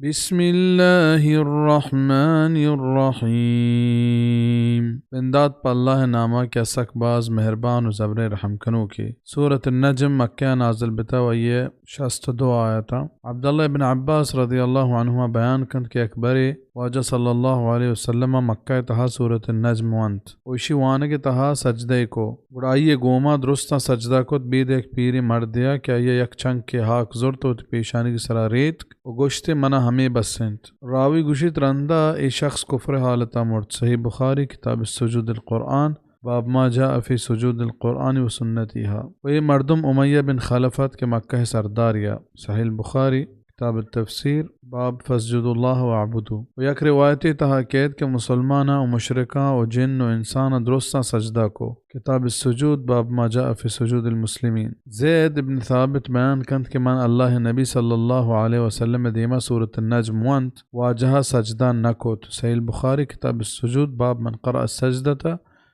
بسم اللہ الرحمن الرحیم۔ بندات پہ اللہ ءِ نام ءَ کہ سک باز مہربان و زبریں رحم کنوکے۔ سورۃ النجم مکہ ءَ نازل بتہ و آئی ءِ شست و دو آیتاں۔ عبداللہ ابن عباس رضی اللہ عنہما بیان کنت کہ یک برے واجہ صلی اللہ علیہ وسلم ءَ مکہ ءِ تہا سورۃ النجم ونت و ایشی وانگ ءِ تہا سجدہ ءَ کو۔ گڑا آئی ءَ گوما درستاں سجدہ کت، بید یک پیریں مردے ءَ کہ آئی ءَ یک چنکے ہاک زرت و وتی پیشانیگ ءِ سرا ریتک و گوشت ئے، من ءَ ہمے بس انت۔ راوی گوشیت، رندا اے شخص کفر ءِ حالت ءَ مرت۔ صحیح بخاری، کتاب سجود القرآن، باب ما جاء فی سجود القرآن و سنتها۔ و اے مردم امیہ بن خلف ات کہ مکہ ءِ سردارے ات۔ صحیح البخاری، کتاب التفسیر، باب فاسجدوا اللہ واعبدوا۔ و یک روایتے تہا کیت کہ مسلماناں و مشرکاں و جن و انساناں درستاں سجدہ کو۔ کتاب السجود، باب ما جاء فی سجود المسلمین۔ زید ابن ثابت بیان کنت کہ من اللہ ءِ نبی صلی اللہ علیہ وسلم ءِ دیما سورۃ النجم ونت، واجہ ءَ سجدہ نہ کت۔ صحیح البخاری، کتاب السجود، باب من قرأ السجدۃ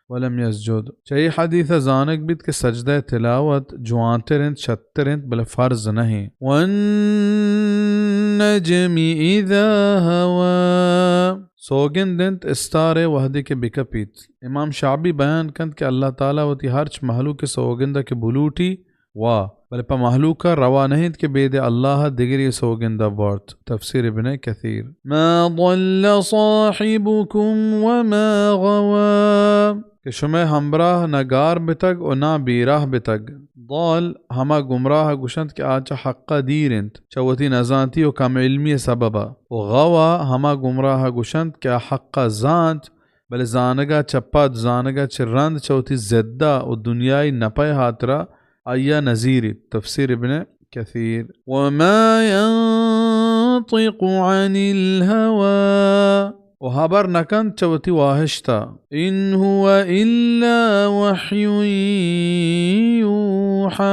ولم یسجد۔ چہ اے حدیث ءَ زانگ بیت کہ سجدہ ءِ تلاوت جوانتر انت، شتر انت، بلے فرض نہ انت۔ والنجم اذا هوى۔ سوگند انت استار ءِ وہدے کہ بکپیت۔ امام شعبی بیان کنت کہ اللہ تعالی وتی ہرچ مہلوک ءِ سوگند ءَ کہ بلوٹی وا، بلے پہ مہلوک ءَ روا نہ انت کہ بید اللہ ءَ دگرے ءِ سوگند ءَ بوارت۔ تفسیر ابن کثیر۔ ما ضل صاحبكم وما غوى۔ کہ شمئے ہمبراہ نہ گار بتگ و نہ بیراہ بتگ۔ ضال ہما گمراہ ءَ گوشنت کہ آ چہ حق ءَ دیر انت، چہ وتی نزانتی و کم علمی ءِ سبب ءَ۔ و غوی ہما گمراہ ءَ گوشنت کہ آ حق ءَ زانت، بلے زانگ ءَ چہ پد، زانگ ءَ چہ رند چہ وتی ضد ءَ و دنیائی نپئے ہاترا آئی ءَ نزیریت۔ تفسیر ابن کثیر۔ وما ينطق عن الهوى۔ و ہبر نکنت چہ وتی واہشت ءَ۔ ان هو الا وحی یوحی۔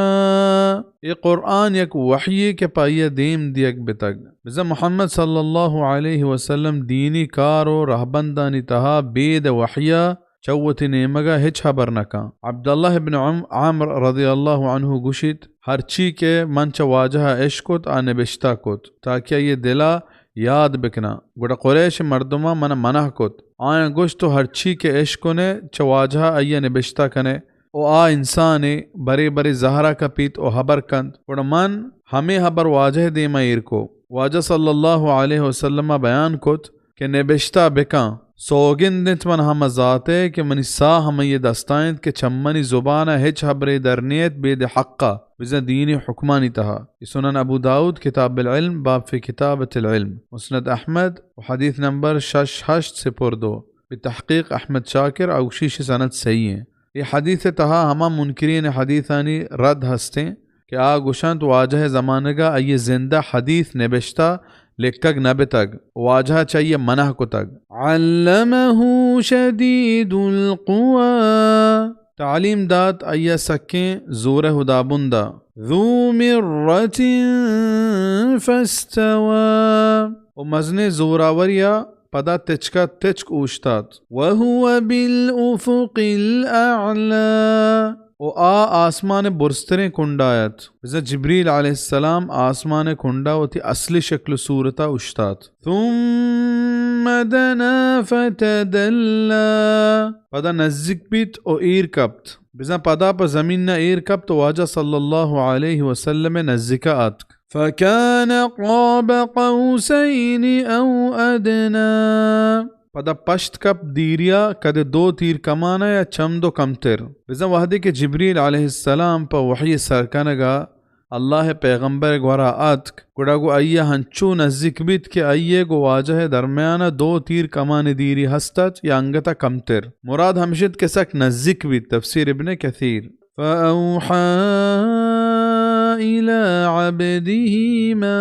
اے قرآن یک وحیے کہ پہ آئی ءَ دیم دیگ بتگ۔ بزاں محمد صلی اللہ علیہ وسلم دینی کار و رہبندانی تہا بید وحی ءَ چہ وتی نیمگ ءَ ہچ ہبر نہ کن۔ عبداللہ ابن عم-، عمرو رضی اللہ عنہ گوشیت، ہرچی کہ من چہ واجہ ءَ اشکت، آ نبشتہ کت، تاکہ آئی ءِ دل ءَ یاد بکناں۔ گڑا قریش ءِ مردماں من ءَ منع کت۔ آیاں گوشت، تو ہرچی کہ اشکن ئے، چہ واجہ ءَ آئی ءَ نبشتہ کن ئے۔ و آ انسانے برے برے زہر ءَ کپیت و ہبر کنت۔ گڑا من ہمے ہبر واجہ ءِ دیما ایر کو۔ واجہ صلی اللہ علیہ وسلم ءَ بیان کت کہ نبشتہ بکن، سوگند انت من ہما ذات ءَ کہ منی ساہ ہمائی ءِ دست ءَ انت کہ چہ منی زبان ءَ ہچ ہبرے در نیت بید حق ءَ، بزاں دینی حکمانی تہا۔ سنن ابو داؤد، کتاب العلم، باب فی کتابۃ العلم، مسند احمد، و حدیث نمبر شش ہشت صفر دو، بتحقیق احمد شاکر، آ گوشی ایشی سند صحیح انت۔ اے حدیث ءِ تہا ہما منکرین حدیثانی رد ہستیں کہ آ گوشنت واجہ ءِ زمانگ ءَ آئی ءِ زند ءَ حدیث نبشتہ لکگ نہ بتگ، واجہ ءَ چہ آئی ءَ منع کتگ۔ علمه شدید القوی۔ تعلیم دات آئی ءَ سکیں زور ءِ ہدابند ءَ۔ ذو مرة فاستوى۔ و مزنیں زوراوری ءَ پدا تچک ءَ تچک اوشتات۔ وهو بالافق الاعلی۔ و آ آسمان ءِ برزتریں کنڈا ات۔ بزاں جبریل علیہ السلام آسمان ءِ کنڈا وتی اصلی شکل و صورت ءَ اوشتات۔ ثم دنا فتدلی۔ پدا نزیک بیت و ایر کپت۔ بزاں پدا پہ زمین ءَ ایر کپت و واجہ صلی اللہ علیہ وسلم ءِ نزیک ءَ اتک۔ فكان قاب قوسين أو أدنى۔ پدا پشت کپت دیریا کدے دو تیر کمانا یا چمدو کمتر۔ بزاں وہدے کہ جبریل علیہ السلام پہ وحی سر کنگا اللہ ءِ پیغمبر ءِ گورا اتک، گڑا گوں آئی ءَ ہنچو نزیک بیت کہ آئی ءِ گوں واجہ ءِ درمیان ءَ دو تیر کمانی دیری ہست ات یا انگت ءَ کمتر۔ مراد ہمش ات کہ سک نزیک بیت۔ تفسیر ابن کثیر۔ فأوحى إلى عبده ما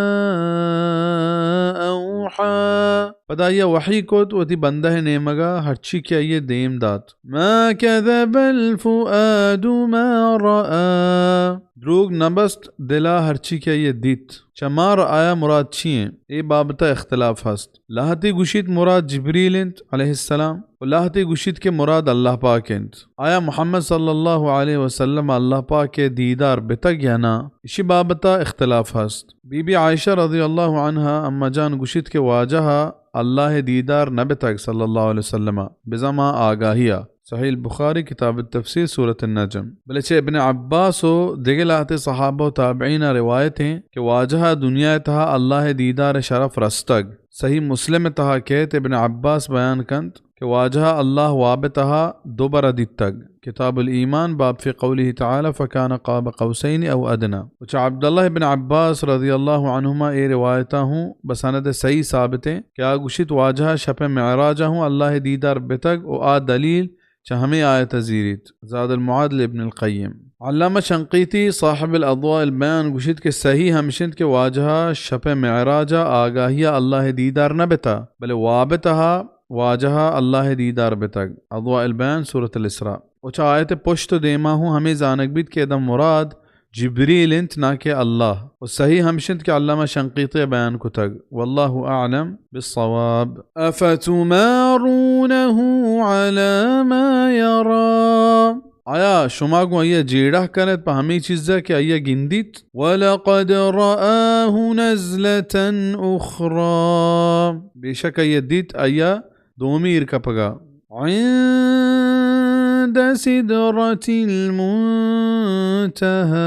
أوحى۔ پدا آئی ءَ وحی کت وتی بندہ ءِ نیمگ ءَ ہرچی کہ آئی ءَ دیم دات۔ ما کذب الفؤاد ما رأى۔ دروگ نہ بست دل ءَ ہرچی کہ آئی ءَ دیت۔ چہ ما رأى ءَ مراد چی ایں؟ اے بابت ءَ اختلاف ہست۔ لہتے گوشیت مراد جبریل انت علیہ السلام و لہتے گوشیت کہ مراد اللہ پاک انت۔ آیا محمد صلی اللہ علیہ وسلم ءَ اللہ پاک ءِ دیدار بتگ یا نہ؟ اشی بابت ءَ اختلاف ہست۔ بی بی عائشہ رضی اللہ عنہا اما جان گوشیت کہ واجہ ءَ اللہ ءِ دیدار نہ بتگ صلی اللہ علیہ وسلم ءَ، بزاں ماں آگاہی ءَ۔ صحیح البخاری، کتاب التفسیر، سورۃ النجم۔ بلے چہ ابن عباس و دگہ لہتے صحابہ و تابعین ءَ روایت ایں کہ واجہ ءَ دنیا ءِ تہا اللہ ءِ دیدار ءِ شرف رستگ۔ صحیح مسلم ءِ تہا کیت، ابن عباس بیان کنت کہ واجہ ءَ اللہ واب ءِ تہا دو برا دیتگ۔ کتاب الایمان، باب فی قوله تعالی فکان قاب قوسین او ادنی۔ و چہ عبداللہ ابن عباس رضی اللہ عنہما اے روایتاں ہوں بسند صحیح ثابت ایں کہ آ گوشیت واجہ ءَ شپ ءِ معراج ءَ ہوں اللہ ءِ دیدار بتگ و آ دلیل چہ ہمے آیت ءَ زیریت۔ زاد المعاد لابن القیم۔ علامہ شنقیطی صاحب الاضواء البیان گوشیت کہ صحیح ہمش انت کہ واجہ ءَ شپ ءِ معراج ءَ آگاہی ءَ اللہ ءِ دیدار نہ بتا، بلے واب ءِ تہا واجہ ءَ اللہ ءِ دیدار بتگ۔ اضواء البیان، سورۃ الاسراء۔ و چہ آیت ءِ پشت و دیما ہوں ہمے زانگ بیت کہ ادا مراد جبریل انت، نہ کہ اللہ۔ و صحیح ہمش انت کہ علامہ شنقیطی ءَ بیان کتگ۔ واللہ اعلم بالصواب۔ افتمارونہ علی ما یری۔ آیا شما گوں آئی ءَ جیڑہ کن ات پہ ہمے چیز ءَ کہ آئی ءَ گندیت؟ ولقد رآہ نزلة اخری۔ بے شک آئی ءَ دیت آئی ءَ دومی ایر کپگ ءَ۔ عند سدرة المنتهى۔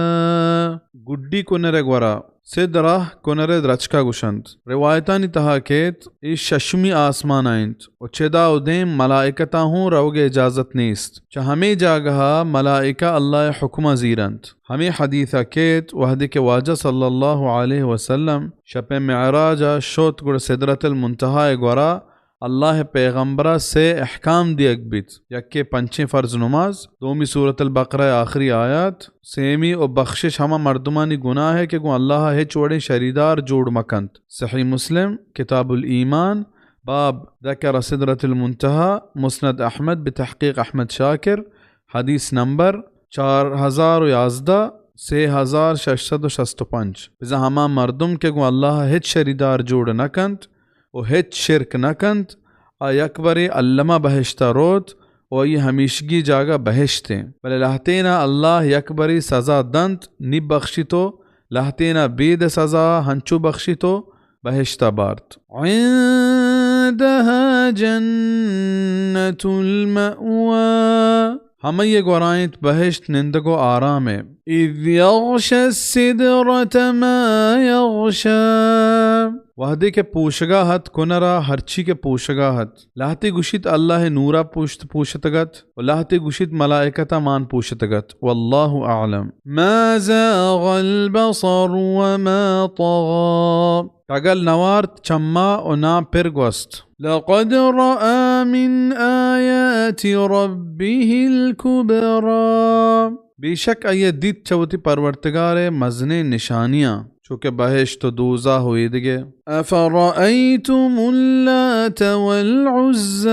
گڈی کنر ءِ گورا۔ سدرہ کنر ءِ درچک ءَ گوشنت۔ روایتانی تہا کیت اے ششمی آسمان ءَ انت و چدا و دیم ملائکتاں ہوں روگ ءِ اجازت نیست۔ چہ ہمے جاگہ ءَ ملائکہ اللہ ءِ حکم ءَ زیرنت۔ ہمے حدیث ءَ کیت وہدے کہ واجہ صلی اللہ علیہ وسلم شپ ءِ معراج ءَ شت گڑا سدرۃ المنتہی ءِ گورا اللہ ءِ پیغمبر ءَ سے احکام دیگ بیت، یکے پنچیں فرض نماز، دومی سورۃ البقرہ ءِ آخری آیات، سیمی و بخشش ہما مردمانی گناہ ءَ کہ گوں اللہ ءَ ہچ وڑیں شریدار جوڑ مہ کنت۔ صحیح مسلم، کتاب الایمان، باب ذکر سدرۃ المنتہی، مسند احمد بتحقیق احمد شاکر، حدیث نمبر چار ہزار و یازدہ، سے ہزار شش سد و شست و پنچ۔ بزاں ہما مردم کہ گوں اللہ ءَ ہچ شریدار جوڑ نہ کنت، و ہچ شرک نہ کنت، آ یکبرے الما بہشت ءَ روت و آئی ہمیشگی جاگہ بہشت انت۔ بلے لہتینا اللہ یکبرے سزا دنت، نی بخشیت و لہتینا بید سزا ہنچو بخشیت و بہشت ءَ بارت۔ عندها جنة المأوى۔ ہمئی ءِ گورا انت بہشت نندگ و آرام ءِ۔ اذ یغشی السدرة ما یغشی۔ وہدے کہ پوشگا ات کنرا ہرچی کہ پوشگا ات۔ لہتے گوشیت اللہ ءِ نورا پوشت پوشتگ ات و لہتے گوشیت ملائکتا مان پوشتگ ات۔ واللہ اعلم۔ ما زاغ البصر وما طغی۔ ٹگل نہ وارت چما و ناں پر گوست۔ لقد رأى من آيات ربه الكبرى۔ بے شک آئی ءَ دیت چہ وتی پرورتگار ءِ مزنیں نشانیاں، چو کہ بہشت و دوزہ و ایدگہ۔ أفرأيتم اللات والعزى۔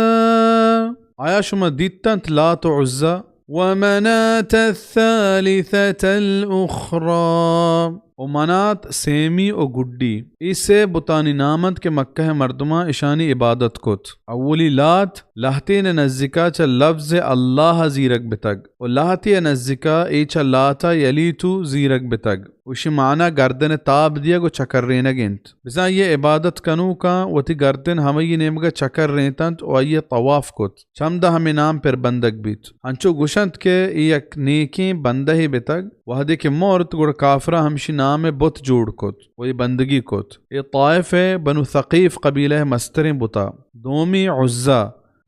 آیا شما دیت انت لات و عزی؟ ومناة الثالثة الأخرى۔ و منات سیمی و گڈی۔ اے سے بتانی نام انت کہ مکہ ءِ مردماں اشانی عبادت کت۔ اولی لات لہتین ءِ نزیکا چہ لفظ اللہ ءَ زیرگ بتگ و لہتے ءِ نزیکا اے چہ لات ءَ یلیت زیرگ بتگ۔ و اشی معنی گردن ءِ تاب دیگ و چکرینگ انت۔ بزاں آئی ءِ عبادت کنوکاں وتی گردن ہمئی نیمگ ءَ چکرینت انت و آئی ءِ طواف کت۔ چمدا ہمے نام پر بندگ بیت۔ انچو گوشنت کہ اے یک نیکیں بندہے بتگ، وہدے کہ مرت گڑا کافراں ہمشی نام ءَ بت جوڑ کت و اے بندگی کت۔ اے طائف ءِ بنو ثقیف قبیلہ ءِ مستریں بتا۔ دومی عزی،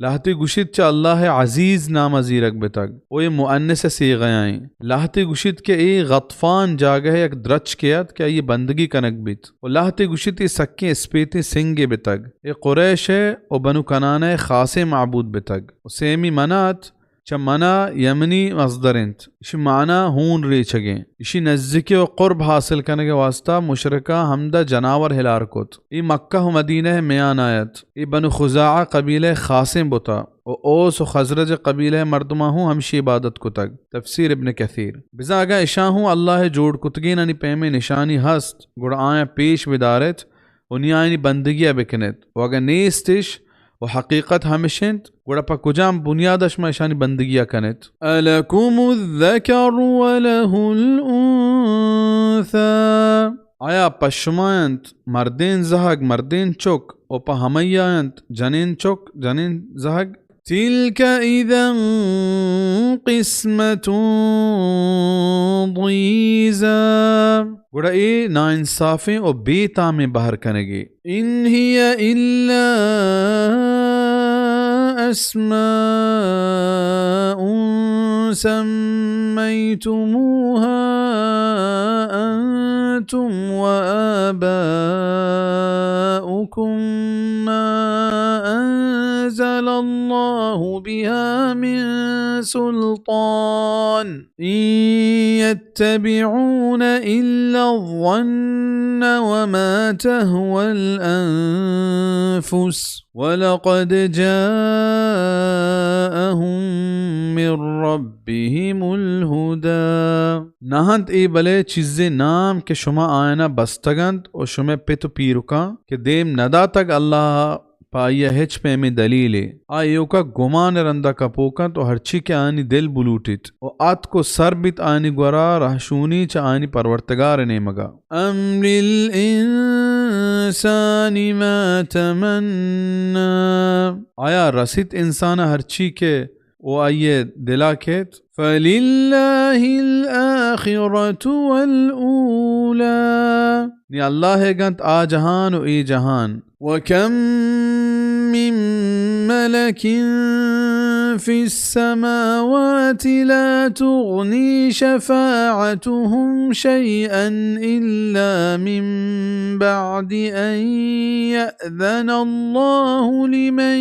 لہتے گوشیت چہ اللہ ءِ عزیز نام ءَ زیرگ بتگ و اے مؤنث ءِ صیغہ ءَ ایں۔ لہتے گوشیت کہ اے غطفان جاگہ ءِ یک درچکے ات کہ آئی ءِ بندگی کنگ بیت و لہتے گوشیت اے سکیں اسپیتیں سنگے بتگ۔ اے قریش ءِ و بنو کنانہ ءِ خاصیں معبود بتگ۔ و سیمی منات، چہ منا یمنی مصدر انت۔ اشی معنی ہون ریچگیں۔ اشی نزیکی و قرب حاصل کنگ واسطہ مشرکاں ہمدا جناور ہلار کت۔ ای مکہ و مدینہ میان آیت۔ ای بنو خزاعہ قبیلہ خاصیں بتا و اوس و خزرج قبیلہ مردماں ہوں ہمشی عبادت کتگ۔ تفسیر ابن کثیر۔ بزاں اگاں اشاں ہوں اللہ جوڑ کتگینانی پیمیں نشانی ہست، گڑا آیاں پیش بدارت و نی آیانی بندگی ء بکنت، و اگاں نیستش و حقیقت ہمش انت، گڑا پہ کجام بنیاد ء شما اشانی بندگی ء کنت؟ ألكم الذكر وله الأنثى؟ آیا پہ شما انت مردین زہگ، مردین چک، و پہ ہمیا انت جنین چک، جنین زہگ؟ تلك إذا قسمة ضيزى۔ گڑا اے ناانصافیں و بے تامیں بہر کنگے۔ إن هي إلا أسماء سميتموها أنتم وآباؤكم ما أنزل الله بها من سلطان إن يتبعون إلا الظن وما تهوى الأنفس ولقد جاءهم من ربهم الهدى۔ نہ انت اے بلے چیزے نام کہ شما آیانا بستگ انت و شمئے پت و پیرکاں کہ دیم نداتگ اللہ ء پہ آئی ء ہچ پیمیں دلیلے۔ آ ایوکا گمان ء رندا کپوک انت و ہرچی کہ آیانی دل بلوٹیت و آتک و سر بیت آیانی گورا رہشونی چہ آیانی پرورتگار ء نیمگا۔ أم للإنسان ما تمنى۔ آیا رسیت انسان ء ہرچی کہ و آئی ء دلا کیت؟ فللہ الآخرة والأولى۔ نی اللہ ء گنت آ جہان و اے جہان۔ وكم من ملك في السماوات لا تغني شفاعتهم شيئا إلا من بعد أن يأذن الله لمن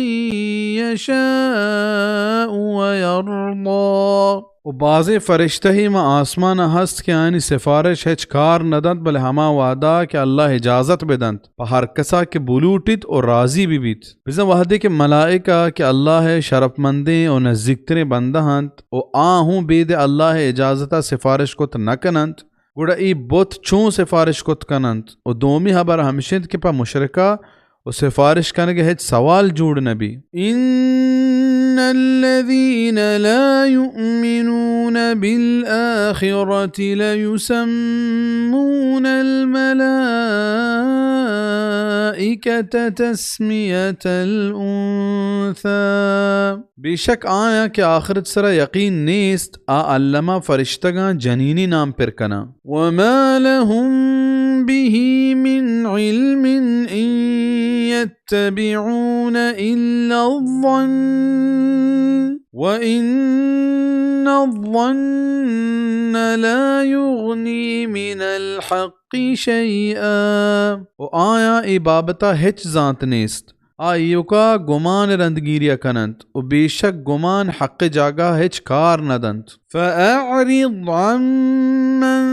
يشاء ويرضى۔ و بازیں فرشتہے ماں آسمان ء ہست کہ آیانی سفارش ہچ کار نہ دنت، بلے ہما وہدا کہ اللہ اجازت بدنت پہ ہر کسا کہ بلوٹیت و راضی بہ بیت۔ بزاں وہدے کہ ملائکہ کہ اللہ ء شرفمندیں و نزیکتریں بندہ انت و آ ہوں بید اللہ ء اجازتا سفارش کت نہ کننت، گڑا اے بت چون سفارش کت کننت؟ و دومی ہبر ہمش انت کہ پہ مشرکا و سفارش کنگ ء ہچ سوال جوڑ نہ بی۔ إن الذين لا يؤمنون بالآخرة ليسمون الملائكة تسمية الأنثى۔ بے شک آیاں کہ آخرت سرا یقین نیست، آ الما فرشتگاں جنینی نام پر کناں۔ وما لهم به من علم إن يتبعون إلا الظن وإن الظن لا يغني من الحق شيئا۔ و آیاں اے بابتا ہچ زانت نیست۔ آ ایوکا گمان ء رندگیری ء کننت و بے شک گمان حق ء جاگہ ء ہچ کار نہ دنت۔ فأعرض عمن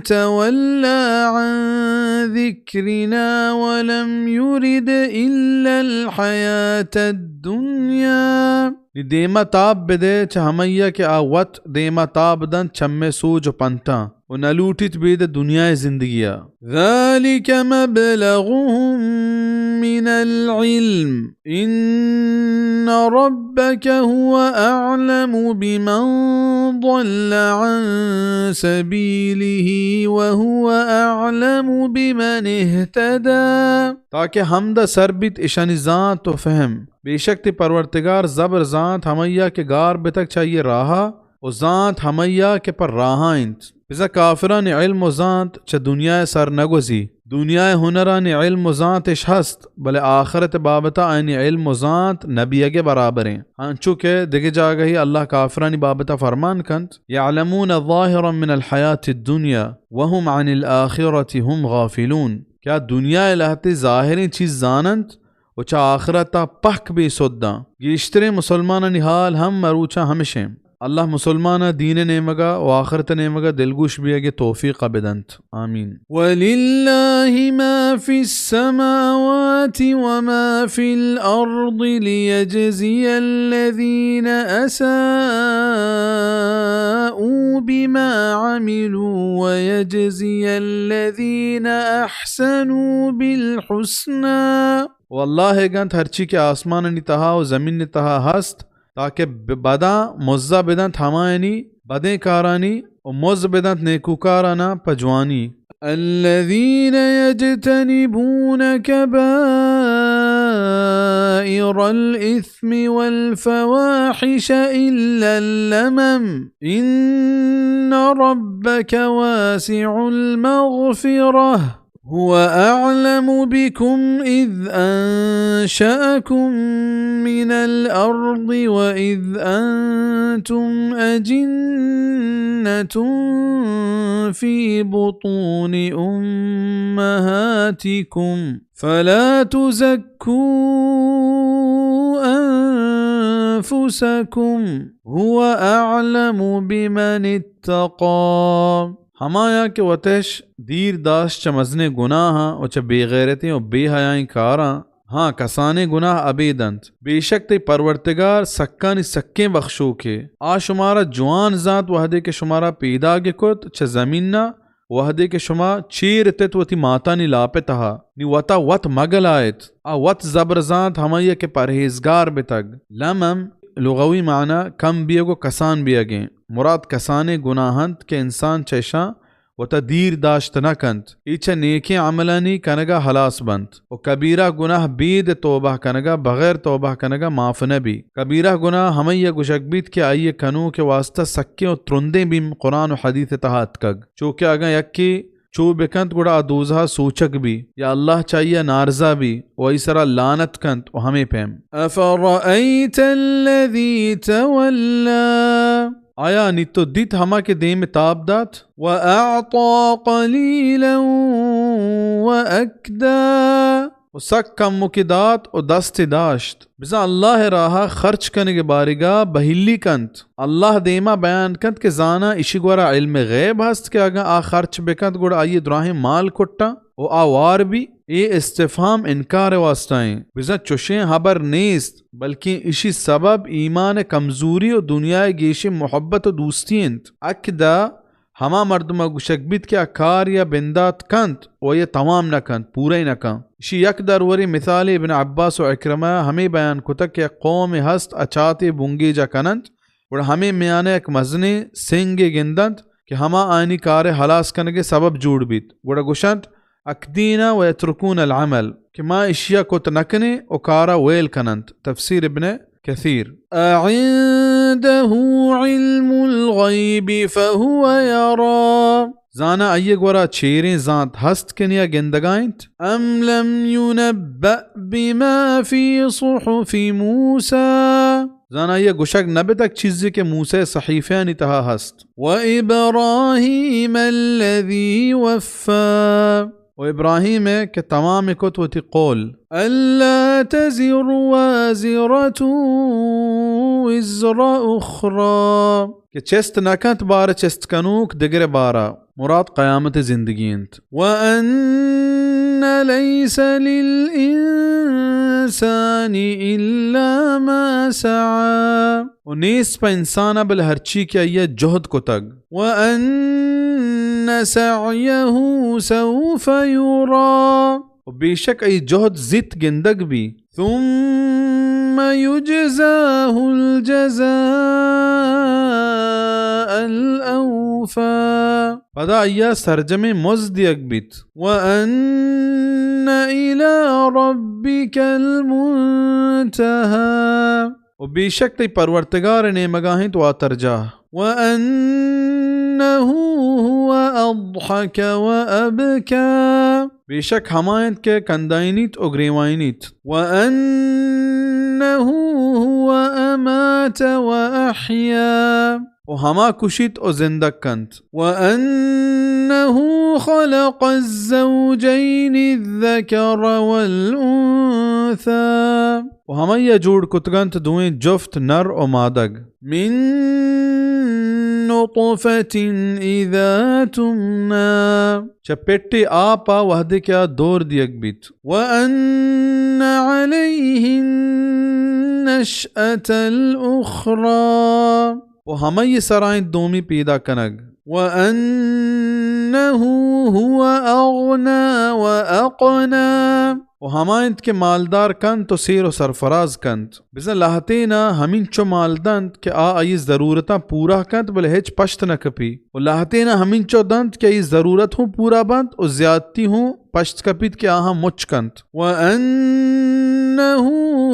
تولى عن ذكرنا ولم يرد إلا الحياة الدنيا۔ نی دیما تاب بدے چہ ہمیا کہ آ وت دیما تاب دنت چمے سوج و پنتاں۔ و نہ لوٹیت بید دنیا ء زندگی ء۔ ذلك مبلغهم من العلم إن ربك هو أعلم بمن ضل عن سبيله وهو أعلم بمن اهتدى۔ تاکہ حمد ء سر بیت اشانی زانت و فہم۔ بے شک تئی پرورتگار زبر زانت ہمیا کہ گار بتگ چہ آئی راہا و زانت ہمیا کہ پر راہا انت۔ بزاں کافرانی علم و زانت چہ دنیا ء سر نہ گوزی۔ دنیا ء ہنرانی علم و زانت اش ہست، بلے آخرت ء بابت ء آیانی علم و زانت نہ بیگ ء برابر انت۔ انچو کہ دگہ جاگہی اللہ کافرانی بابت ء فرمان کنت، يعلمون ظاهرا من الحياة الدنيا وهم عن الآخرة هم غافلون۔ کہ آ دنیا ء لہتے ظاہریں چیز زاننت و چہ آخرت ءَ پہک بے سداں۔ گیشتریں مسلمانانی حال ہم مروچاں ہمشیں۔ اللہ مسلماناں دین ءِ نیمگ ءَ و آخرت ءِ نیمگ ءَ دلگوش بیگ ءِ توفیق ءَ بدنت۔ آمین۔ ولله ما في السماوات وما في الأرض ليجزي الذين أساءوا بما عملوا ويجزي الذين أحسنوا بالحسنى۔ و اللہ ءَ گنت ہرچی کہ آسمانانی تہا و زمین ءِ تہا ہست، تاکہ ب-، بداں مزہ بدنت ہمایانی بدیں کارانی و مز بدنت نیکوکاراناں پہ جوانی۔ الذين يجتنبون كبائر الإثم والفواحش إلا اللمم إن ربك واسع المغفرة هو أعلم بكم إذ أنشأكم من الأرض وإذ أنتم أجنة في بطون أمهاتكم فلا تزكوا أنفسكم هو أعلم بمن اتقى۔ ہمایاں کہ وتش دیر داشت چہ مزنیں گناہاں و چہ بے غیرتیں و بے حیائیں کاراں، ہاں، کسانیں گناہ ابید انت۔ بے شک تئی پرورتگار سکانی سکیں بخشوکے۔ آ شمارا جوان زانت وہدے کہ شمارا پیداگ کت چہ زمین ءَ، وہدے کہ شما چیر اتت وتی ماتانی لاپ ءِ تہا۔ نی وتا وت مگلائیت۔ آ وت زبر زانت ہمائی ءَ کہ پرہیزگار بتگ۔ لمم لغوی معنی کم بیگ و کسان بیگیں۔ مراد کسانیں گناہ انت کہ انسان چہ اشاں وتا دیر داشت نہ کنت، اے چہ نیکیں عملانی کنگا ہلاس بنت و کبیرہ گناہ بید توبہ کنگا بغیر توبہ کنگا معاف نہ بی۔ کبیرہ گناہ ہمئی ءَ گشگ بیت کہ آئی ءِ کنوک ءِ واسطہ سکیں و ترندیں بیم قرآن و حدیث ءِ تہا اتکگ۔ چو کہ اگاں یکے چو بکنت گڑا آ دوزہ ءَ سوچگ بی یا اللہ چہ آئی ءَ نارضا بی و آئی سرا لعنت کنت و ہمے پیم۔ أفرأيت الذي تولى آیا نی تو دیت ہما کہ دیم تاب دات؟ وأعطى قليلا وأكدى و سک کمکے دات و دست داشت۔ بزاں اللہ ءِ راہ ءَ خرچ کنگ ءِ بارگا بہیلی کنت۔ اللہ دیما بیان کنت کہ زاناں اشی گورا علم غیب ہست کہ اگاں آ خرچ بکنت گڑا آئی دراہیں مال کٹاں و آ وار بی؟ اے استفہام انکار ءِ واسطہ ایں۔ بزاں چشیں ہبر نیست، بلکیں اشی سبب ایمان ءِ کمزوری و دنیا ءِ گیشیں محبت و دوستی انت۔ اکدہ ہما مردم ءَ گوشگ بیت کہ آ کار یا بندات کنت و آئی ءَ توام نہ کنت، پورہ نہ کنت۔ اشی یک دروریں مثالے ابن عباس و عکرمہ ءَ ہمے بیان کتگ کہ یک قومے ہست اچاتے بنگیج ءَ کننت، گڑا ہمے میان ءَ یک مزنیں سنگے گندنت کہ ہما آیانی کار ءِ ہلاس کنگ ءِ سبب جوڑ بیت، گڑا گوشنت، أكدين ويتركون العمل، کہ ما اشیا کت نہ کنیں و کارا ویل کننت۔ تفسیر ابن کثیر۔ أعنده علم الغيب فهو يرى۔ زانا آئی گورا چیریں زانت ہست کہ نیا گندگا انت؟ أم لم ينبأ بما في صحف موسى۔ زانا آئی گوشگ نہ بتگ چیزے کہ موسی صحیفیانی تہا ہست۔ وإبراهيم الذي وفى۔ و ابراہیم ء کہ تمام کت وتی قول۔ ألا تزر وازرة وزر أخرى۔ کہ چست نہ کنت بار چست کنوک دگر بارا، مراد قیامت زندگی انت۔ وأن ليس للإنسان إلا ما سعى۔ و نیست پہ انسان ء بلے ہرچی کہ آئی ء جہد کتگ۔ وأن سعيه سوف يرى۔ و بے شک آئی جہد زیت گندگ بی۔ ثم يجزاه الجزاء الأوفى۔ پدا آئی ء سرجمیں مزد دیگ بیت۔ وأن إلى ربك المنتهى۔ و بے شک تئی پرورتگار ء نیمگا انت واترجاہ۔ وأنه هو أضحك وأبكى۔ بے شک ہما انت کہ کندائینیت و گریوائینیت۔ وأنه هو أمات وأحيا۔ و ہما کشیت و زندگ کنت۔ وأنه خلق الزوجين الذكر والأنثى۔ انثى، و ہمائی ءَ جوڑ کتگ انت دوئیں جفت، نر و مادگ۔ من نطفة اذا تمنى، چہ پٹے آپ ءَ وہدے کہ آ دور دیگ بیت۔ وأن عليه النشأة الأخرى، و ہمائی سرا انت دومی پیدا کنگ۔ وأنه هو أغنى وأقنى، و ہما انت کہ مالدار کنت و سیر و سرفراز کنت۔ بزاں لہتینا ہمینچو مال دنت کہ آ آئی ضرورتاں پورا کنت، بلے ہچ پشت نہ کپی، و لہتینا ہمینچو دنت کہ آئی ضرورت ہوں پورا بنت و زیادتی ہوں پشت کپیت کہ آہاں مچ کنت۔ وأنه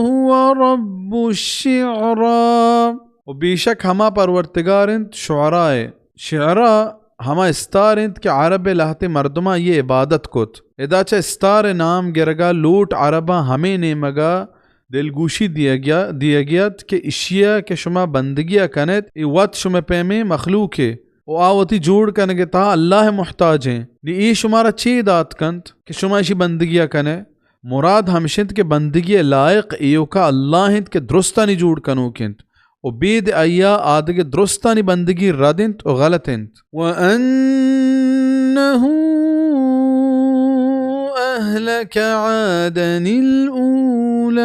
هو رب الشعرى، و بیشک ہما پرورتگار انت شعراء۔ شعراء ہما استار انت کہ عرب لہتے مردماں آئی عبادت کت۔ ادا چہ استار نام گرگا لوٹ عرباں ہمے نیمگا دلگوشی دیگیا-، دیگیت کہ اشیا کہ شما بندگیا کنیت، اے وت شمئے پیمیں مخلوقے و آ وتی جوڑ کنگے تہا اللہ محتاج ہیں۔ نی اے شمارا چے دات کنت کہ شما اشی بندگیا کنے؟ مراد ہمش انت کہ بندگی لائق ایوکا اللہ انت کہ درستانی جوڑ کنوک انت و بید آئیا آدگہ درستانی بندگی رد انت و غلط انت۔ وأنه أهلك عادا الأولى،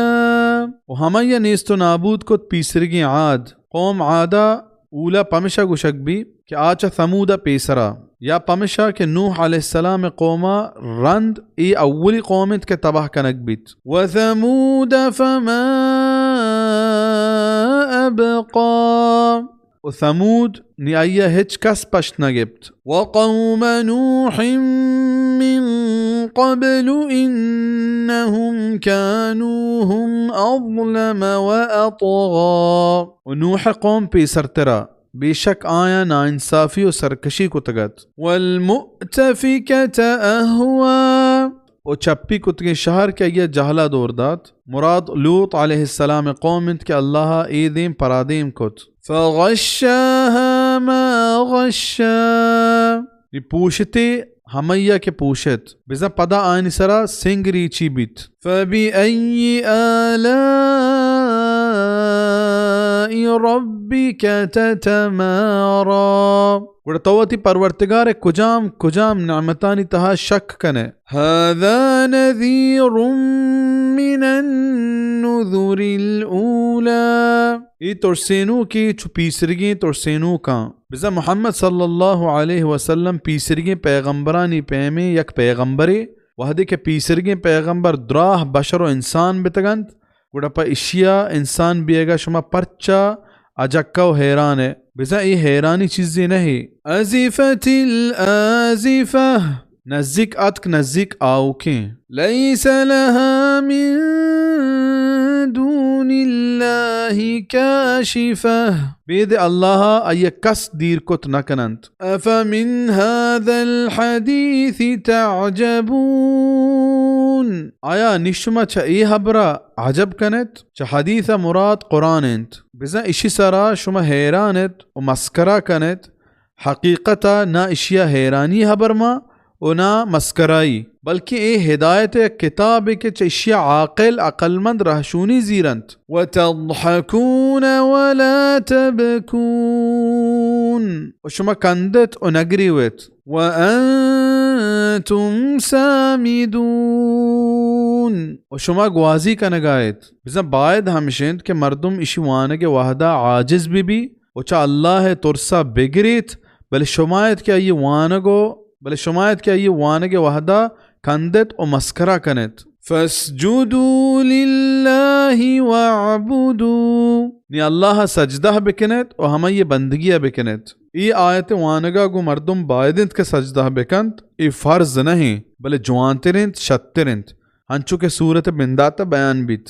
و ہمائی نیست و نابود کت پیسرگیں عاد۔ قوم عادا اولا پمشا گوشگ بی کہ آ چہ ثمود ء پیسرا، یا پمشا کہ نوح علیہ السلام ء قوما رند اے اولی قوم انت کہ تباہ کنگ بیت۔ وثمود فما ابقى۔ و ثمود، نی آئی ء ہچ کس پشت نہ گپت۔ وقوم نوح من قبل إنهم كانوا هم أظلم وأطغى۔ و نوح ء قوم پیسرترا، بے شک آیاں ناانصافی و سرکشی کتگ ات۔ والمؤتفكة أهوى۔ و چپی کتگیں شہر کہ آئی ء جہلا دور دات۔ مراد لوط علیہ السلام ء قوم انت کہ اللہ ء اے دیم پرادیم کت۔ فغشاها ما غشى۔ نی پوشتے ہمیا کہ پوشت، بزاں پدا آیانی سرا سنگ ریچی بیت۔ فبأي آلاء ربك تتمارى۔ گڑا تو وتی پرورتگار ء کجام کجام نعمتانی تہا شک کنے؟ هذا نذير من النذر الأولى۔ اے ترسینوکے چو پیسرگیں ترسینوکاں۔ بزاں محمد صلی اللہ علیہ وسلم پیسرگیں پیغمبرانی پیمیں یک پیغمبرے، وہدے کہ پیسرگیں پیغمبر دراہ بشر و انسان بتگنت، گڑا پہ اشیا انسان بیگا شما پرچا اجکہ و حیران ئے؟ بزاں اے حیرانی چیزے نہ اے۔ أزفت الآزفة۔ نزیک اتک، نزیک آؤکیں۔ ليس لها من دون الله كاشفة۔ بید اللہ آئی کس دیر کت نہ کننت۔ أفمن هذا الحديث تعجبون۔ آیا نی شما چہ اے حبرا عجب کنت؟ چہ حدیث مراد قرآن انت۔ بزاں اشی سرا شما حیران ات و مسکرا کنت۔ حقیقتا نہ اشیا حیرانی حبر ما و نہ مسکرائی، بلکیں اے ہدایت ء یک کتابے کہ چہ اشیا عاقل، عقلمند، رہشونی زیرنت۔ وتضحكون ولا تبكون۔ و شما کندت و نگریوت۔ وأنتم سامدون۔ و شما گوازی کنگا ات۔ بزاں باید ہمش انت کہ مردم اشی وانگ ء وہدا عاجز بہ بی و چہ اللہ ء ترسا بگریت، بلے شما ات کہ آئی وانگ و، بلے شما ات کہ آئی وانگ ء وہدا کندت و مسکرا کنت۔ فاسجدوا لله واعبدوا۔ نی اللہ ء سجدہ بکنت و ہمائی بندگی ء بکنت۔ اے آیت وانگا گوں مردم باید انت کہ سجدہ بکنت، اے فرض نہ انت، بلے جوانتر انت، شتر انت، انچو کہ سورت بندات ء بیان بیت۔